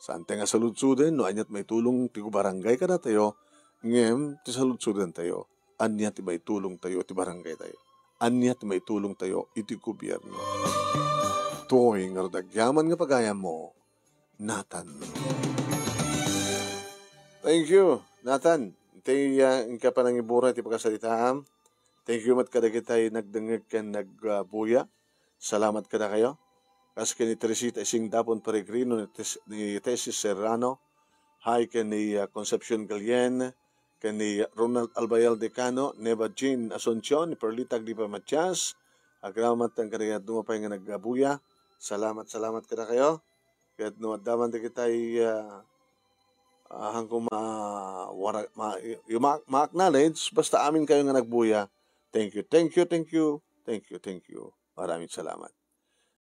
Saan ti nga saludsoden no ania ti maitulong ti barangay kadatayo, ngem ti saludsodentayo, ania ti maitulongtayo ti barangaytayo? Ania ti maitulongtayo iti gobierno? Toy ngarud agyaman nga pagayammo, Nathan. Thank you, Nathan. Ti, ah, inka panangibura ti pakasaritaam. Thank you met kadagitay nagdengngeg ken nagbuya. Salamat kadakayo. Kas ken ni Teresita Isingdapon Peregrino, ni Tes-, ni Tessie Serrano, hay ken ni, ah, Concepcion Galien, ken ni Ronald Albayal Decano, Neva Jean Asuncion, ni Perlita Aglipa Matias, agraman tan kadagiti dumapay nga nagbuya. Salamat, salamat kadakayo. Ket no adda man dagitay, ah, ah, hanko ma-, wara-, ma-, yu-, ma-, ma-acknowledge, basta aminkayo nga nagbuya. Thank you, thank you, thank you, thank you, thank you. Maraming salamat.